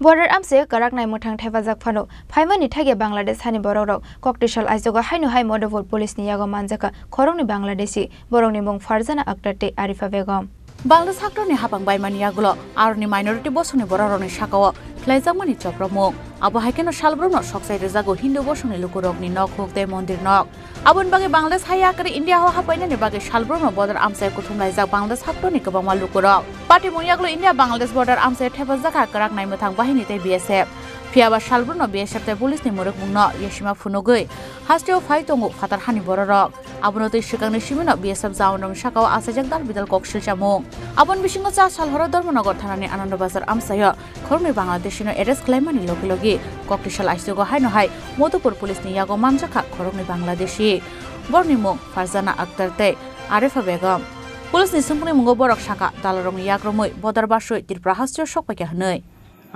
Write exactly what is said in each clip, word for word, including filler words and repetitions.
Border amchai kwraknai mwthang thepajak phano phaimani thaiga Bangladesh hani borokrok. Koktisal aichugo haino hai Madhupur police ni yago manjakha khoroknwi Bangladeshi, borokni mung Farzana Akhtar tei Arifa Begum. Bangladesh haktorni hapang baimani yagulo aroni minority bosongni borokrokni sakao khlaijakmani chopropmung. Abo hai kheno salbrumno sokchai rwjago Hindu bosongni lukurokni nok huk tei mondir nok. Aboni bagwi Bangladesh hai yakarwi India o hapainani bagwi salbrumno border amchai kuthumlaijak Bangladesh haktorni kwbangma lukurok. Patimung yagulo India Bangladesh border amchai thepajak ha kwraknai mwthang bahini tei B S F. Phiyaba salbrumno B S F tei police ni mwrwkmungno yasima phunugwi hasteo phai tongo phatar hani bororok. Abono twi swkangni simino B S F jawanrokni sakao achaijak dal bidal kok silchamung. Aboni bisingo cha sal horo Dharmanagar thanani Ananda Bazar amchaio khoroknwi Bangladeshino arrest khlaimani logi logi Koktisal aichugo haino hai Madhupur police ni yago manjakha khoroknwi Bangladeshi. Borokni mung Farzana Akhtar tei Arifa Begum. Police ni swngmungni mungo borok sakha, dalarokni yak romwi bodar basui Tripura hasteo sokpaikha hwnwi.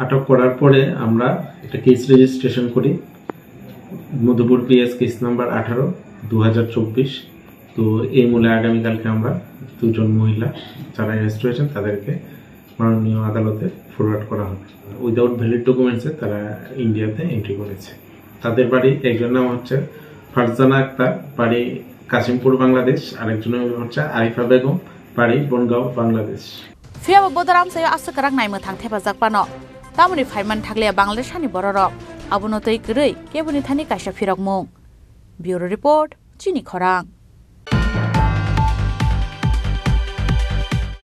আটক করার পরে আমরা একটা case registration করি Madhupur PS case number আঠারো, দু হাজার চব্বিশ। তো এই মূলে আগামীকালকে আমরা দুজন মহিলা যারা অ্যারেস্ট হয়েছেন তাদেরকে মাননীয় আদালতে ফরওয়ার্ড করা হবে। উইদাউট ভ্যালিড ডকুমেন্টসে তারা ইন্ডিয়াতে এন্ট্রি করেছে। তাদের বাড়ি, একজন নাম হচ্ছে ফারজানা আক্তার, বাড়ি কাশিমপুর, বাংলাদেশ, আরেকজন হচ্ছে আরিফা বেগম, বাড়ি বনগাঁও, Bangladesh. Phiyaba border amchaio aswk kwraknai mwthang thepajak phano tamoni phaiman thakliya Bangladesh hani bororok. Abono twi kwrwi keboni thani kaisa phirokmung. Bureau Report, Chini Khorang.